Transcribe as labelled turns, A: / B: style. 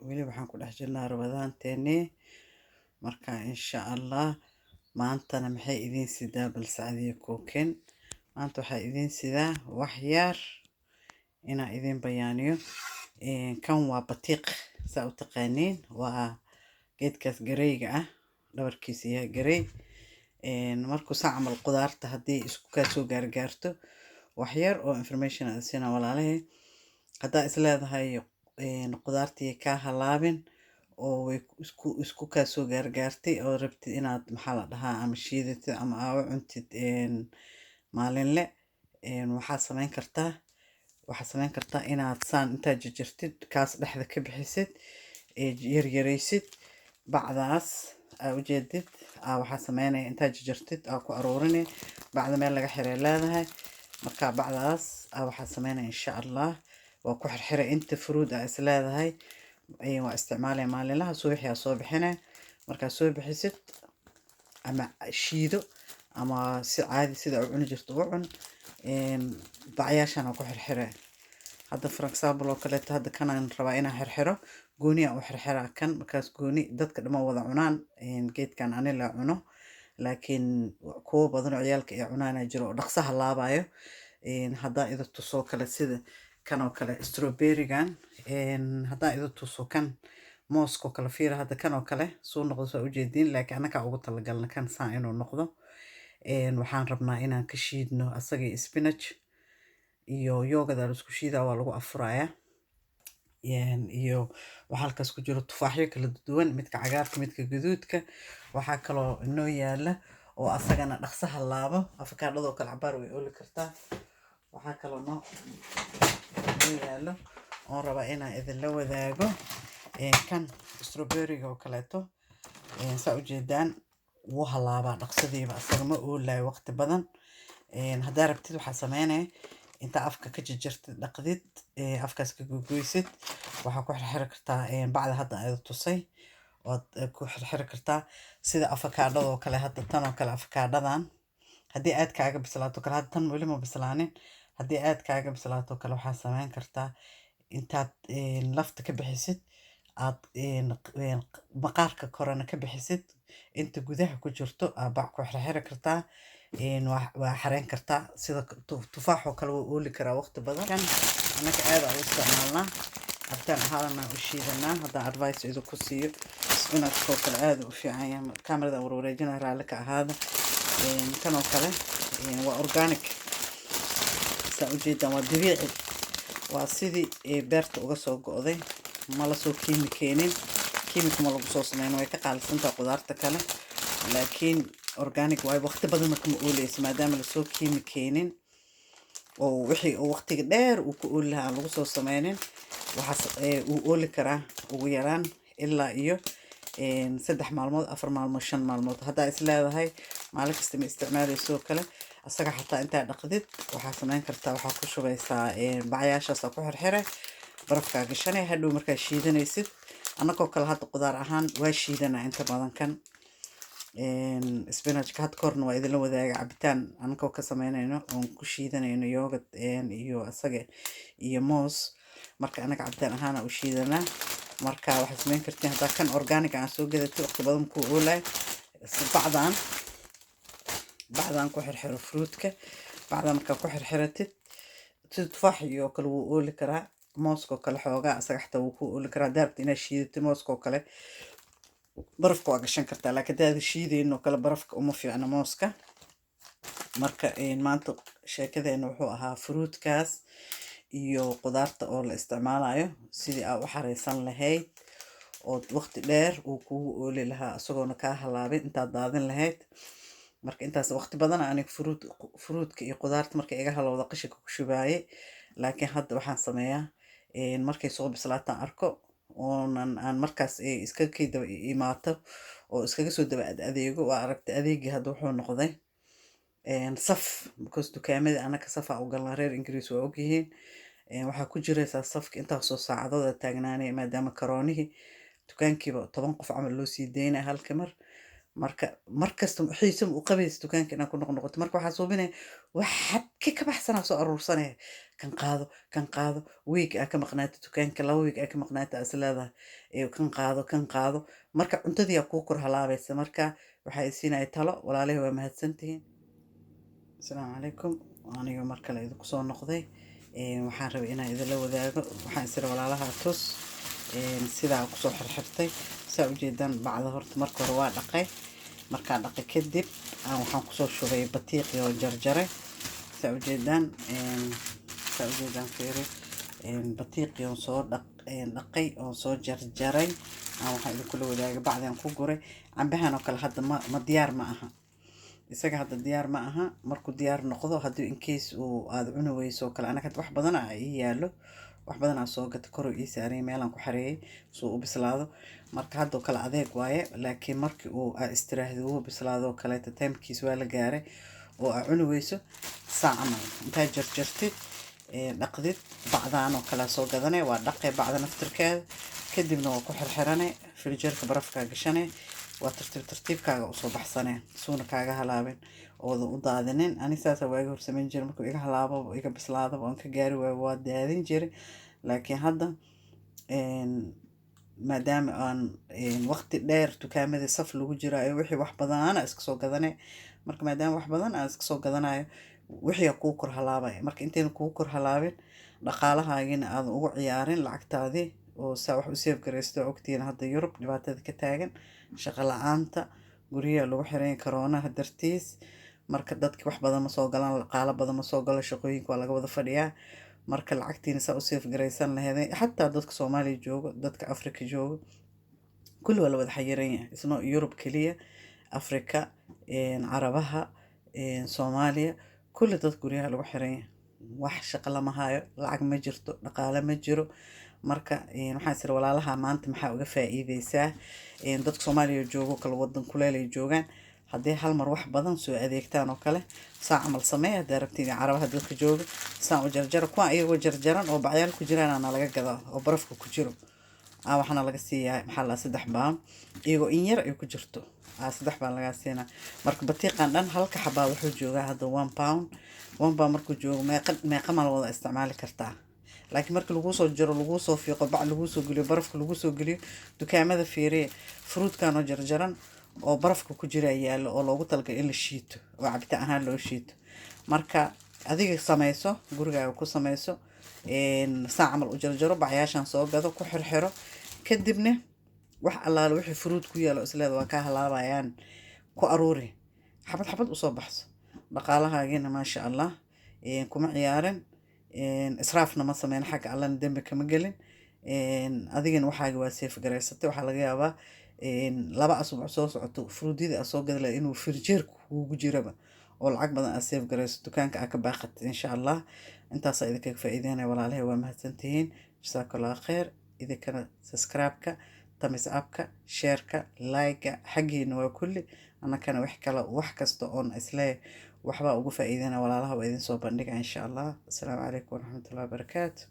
A: Weli waxaan ku dhex jirnaa Ramadaanteenii. Marka insha Allah maantana maxay idiin sidaa? Bal Sacdiya Cooking maanta waxaa idiin sidaa wax yar inaan idiin bayaaniyo. Kan waa batiiq, saa u taqaaniin, waa geedkaas gareyga ah, dhabarkiisa yahay garey. Markuu saa camal qudaarta haddii isku kaa soo gaargaarto, wax yar oo information aan siinaa walaalahay. Haddaa is leedahay qudaartii kaa halaabin oo way isku kaa soo gaargaartay oo rabtid inaad, maxaa la dhahaa, ama shiidatid ama aa u cuntid maalinle, waxaad samayn kartaa inaad saan intaad jarjartid, kaas dhexda ka bixisid, yaryaraysid. Bacdaas aa ujeedid aa waxaa sameynaya, intaad jarjartid aa ku aruurini. Bacda meel laga xiray leedahay. Marka bacdaas aa waxaa sameynaya, insha Allah, waa ku xirxiray inta fruit aa is leedahay waa isticmaalaya maalinlaha. Subaxii aa soo bixinaya. Markaad soo bixisid, ama shiido ama si caadi sida u cuni jirto u cun. Bacyaashan aa ku xirxiray. Hadda, for example oo kaleeto, hadda kanaan rabaa inaan xirxiro, gooni aan u xirxiraa kan. Markaas gooni dadka dhama wada cunaan geedkan, ani la cuno, laakiin kuwo badan oo ciyaalka ay cunaana jiro oo dhaqso halaabayo. Haddaa ida tusoo kale, sida kan oo kale, strawberrygan, haddaa ida tuso kan mooskoo kale, fiira hadda kan oo kale suu noqdo, saa ujeediin. Laakiin annagaa ugu talagalna kan saan inuu noqdo. Waxaan rabnaa inaan ka shiidno asaga iyo spinach iyo yogurt la isku shiidaa, waa lagu afurayaa. Iyo waxaa halkaas ku jiro tufaaxyo kala duwan, midka cagaarka, midka gaduudka. Waxaa kaloo inoo yaala oo asagana dhaqso halaabo, afakaadhadoo kale, cabaar way ooli kartaa. Waxaa kaloo noo yaalo oon rabaa inaan idinla wadaago kan strawberryga oo kaleeto. Saa ujeedaan, wuu halaabaa dhaqsadiiba, asaga ma oolayo waqti badan. Haddaa rabtid, waxaa sameynaya intaa afka ka jarjartid, dhaqdid, afkaas ka gogoysid, waxaa ku xirxiri kartaa bacda hadda aada tusay, waad ku xirxiri kartaa sida afakaadhada oo kale. Hadda tan oo kale, afakaadhadan haddii aad kaaga bislaato kale, hadda tan weli ma bislaanin, haddii aad kaaga bislaato kale, waxaa sameyn kartaa intaad lafta ka bixisid, aad maqaarka korena ka bixisid, inta gudaha ku jirto aa bac ku xirxiri kartaa, waa xareyn kartaa. Sida tufaax oo kale, wuu ooli karaa waqti badan. Kan annaka aad aan u isticmaalnaa, cabitaan ahaadana u shiidanaa. Haddaan advice idinku siiyo, spinachka oo kale aad u fiican yahay. Kamerada warwareejina, raalli ka ahaada. Kan oo kale waa organic, saa ujeedaan, waa dabiici, waa sidii beerta uga soo go'day, ma la soo kiimikeenin, kiimika ma lagu soo sameyn. Way ka qaalisantaha qudaarta kale, laakiin organic waayo, waqti badan marka ma ooleysa, maadaama lasoo kiimikeenin oo wixii uu waqtiga dheer uu ku ooli lahaa aan lagu soo sameynin. Waxaas uu ooli karaa ugu yaraan ilaa iyo 3 maalmood, 4 maalmood, 5 maalmood. Haddaa is leedahay maalin kasta ma isticmaaleyso kale, asaga xataa intaa dhaqdid, waxaa sameyn kartaa, waxaa ku shubaysaa bacyaashaasaa ku xirxire, barafkaa gashanay, hadhow markaa shiidanaysid. Annagoo kale hadda qudaar ahaan waa shiidanaa inta badan kan spinachka. Had korna waa idinla wadaaga cabitaan annagoo ka sameynayno oon ku shiidanayno yogurt iyo asaga iyo moos. Marka annaga cabitaan ahaana u shiidanaa. Marka waxaad sameyn kartiin, haddaa kan organic aan soo gadatay, waqti badan kuu oolay, bacdan ku xirxiro fruitka. Bacdan markaa ku xirxiratid, sida tufaax iyo kale wuu ooli karaa, mooska oo kale xoogaa asaga xataa wuu ku ooli karaa. Haddaa rabtid inaad shiidatid mooska oo kale, barafka waa gashan kartaa, laakiin haddaad shiidaynin oo kale, barafka uma fiicna mooska. Marka maanta sheekadeena wuxuu ahaa fruitkaas iyo qudaarta oo la isticmaalayo, sidii aa u xareysan lahayd ood waqti dheer uu kugu ooli lahaa isagoona kaa halaabin intaad daadin lahayd. Marka intaas waqti badan aniga fruitka iyo qudaarta markay iga halowda qashinka ku shubaaye, laakiin hadda waxaan sameeyaa, markay soo bislaataan arko oonan aan markaas iska kay daba imaato oo iskaga soo daba adeego. Waa aragtay, adeegii hadda wuxuu noqday saf, because dukaamadii anaka safaa u galnaa, reer Ingiriis waa ogyihiin. Waxaa ku jiraysaa safka intaasoo saacadood aad taagnaanaya, maadaama karoonihii dukaankiiba 10 qof camal loo sii daynaya halka mar. Marka markasta xiisa ma u qabaysa dukaanka inaad ku noqnoqoto. Marka waxaa suubinaya wax xadki ka baxsanaa soo aruursanaya, kan qaado, kan qaado. Week aa ka maqnaata dukaanka, 2 week aa ka maqnaata, is leedahay kan qaado, kan qaado. Marka cuntadii aa kuu kor halaabaysa. Marka waxaa isiinaya talo, walaalahi, waa mahadsantihiin. Asalaamu calaykum. Aniga mar kale idinku soo noqday. Waxaan rabay inaan idinla wadaago, waxaan isira walaalaha tus sidaa kusoo xirxirtay. Saa ujeedaan, bacda horta marka hore waa dhaqay. Markaa dhaqay kadib aan waxaan kusoo shubay batiiqii oo jarjaray. Saa ujeedaan, saa ujeedaan, fiiri, batiiqii oon soo dhaqay oon soo jarjaray aan waxaan idinkula wadaagay bacdi ku guray. Cambahan oo kale hadda ma diyaar ma aha, isaga hadda diyaar ma aha. Markuu diyaar noqdo, haddii in case uu aada cuni weyso oo kale, anaga hadda wax badan aa ii yaalo, wax badan aa soo gata, koruu ii saaray, meelaan ku xareeyay suu u bislaado. Marka haddoo kale adeeg waaye, laakiin markii uu aa istiraahdo, uu bislaado oo kaleeto, timekiis waa la gaaray oo aa cuni weyso, saa camal intaa jarjartid, dhaqdid, bacdaan oo kale soo gadanay, waa dhaqay bacda naftirkeeda, kadibna waa ku xirxiranay, firijeerka barafkaa gashanay, waa tartiib tartiibkaaga usoo baxsanee, suuna kaaga halaabin oodan u daadinin. Ani saasa waagi hor samayn jiray. Markuu iga halaabo, iga bislaadaba, oon ka gaari waayo, waa daadin jiray. Laakiin hadda maadaama aan waqti dheer dukaamadii saf lagu jiraayo, wixii wax badana iska soo gadanay. Marka maadaama wax badan aan iska soo gadanayo, wixii aa kuu kor halaabaya. Marka intayna kuu kor halaabin, dhaqaalahaagina aadan ugu ciyaarin lacagtaadii oo saa wax u save garaysto. Ogtihiin hadda Yurub dhibaatada ka taagan, shaqo la-aanta, guryaha lagu xiran karoonaha dartiis. Marka dadki wax badan ma soo galaan, dhaqaalo badan ma soo galo, shaqooyinka waa laga wada fadhiyaa. Marka lacagtiina saa u save garaysan laheedeen, xataa dadka Soomaaliya joogo, dadka Africa joogo, kulli waa la wada xayiran yahay. Isno Yurub keliya, Africa, Carabaha, Soomaaliya, kulli dad guryaha lagu xiran yahay, wax shaqo lama hayo, lacag ma jirto, dhaqaale ma jiro. Marka waxaan isiri walaalaha maanta maxaa uga faa'iideysaa? Dadka Soomaaliya joogo kale, wadan kuleel ay joogaan, haddii hal mar wax badan soo adeegtaan oo kale, saa camal sameey. Haddaa rabtiin, Carabaha dadka jooga, saan u jarjara. Kuwa iyagoo jarjaran oo bacyaal ku jiraan ana laga gadaa oo barafka ku jiro, waxaana laga siiyaa, maxaa la, 3 pound. Iyagoo in yar ay ku jirto 3 pound lagaa siinaa. Marka batiiqan dhan halka xabaa wuxuu joogaa hadda 1 pound. 1 pound markuu joogo, meeqa meeqa maal wada isticmaali kartaa? Laakiin marka laguu soo jaro, laguu soo fiiqo, bac laguu soo geliyo, barafka laguu soo geliyo, dukaamada fiiriye, fruitkan oo jarjaran oo barafka ku jira yaallo oo loogu talagalay in la shiito oo cabitaan ahaan loo shiito. Marka adiga samayso, gurigaaga ku samayso, saa camal u jarjaro, bacyaashan soo gado, ku xirxiro, kadibna wax allaale wixii fruit ku yaalo isleeda waa kaa halaabayaan ku aruuri, xabad xabad usoo baxso. Dhaqaalahaagina maasha Allah kuma ciyaarin, israafna ma sameyn, xagga Allana dembi kama gelin, adigana waxaaga waa save garaysatay. Waxaa laga yaabaa 2 asbuuc soo socoto fruityada aad soo gadi lahayd inuu firjeerka kuugu jiraba oo lacag badan aad save garayso, dukaanka aad ka baaqatid, insha Allah. Intaasaa idinkaga faa'iideynaya, walaalahay, waa mahadsantihiin. Jasaakallahu khayr. Idinkana subscribe-ka, thumbs up-ka, share-ka, like-ga xaggiina waa kulli. Annakana wax kale, wax kasta oon isleeyahay waxbaa ugu faa'iideynaya walaalaha, waa idin soo bandhiga, insha Allah. Asalaamu calaykum waraxmatullahi wabarakaatu.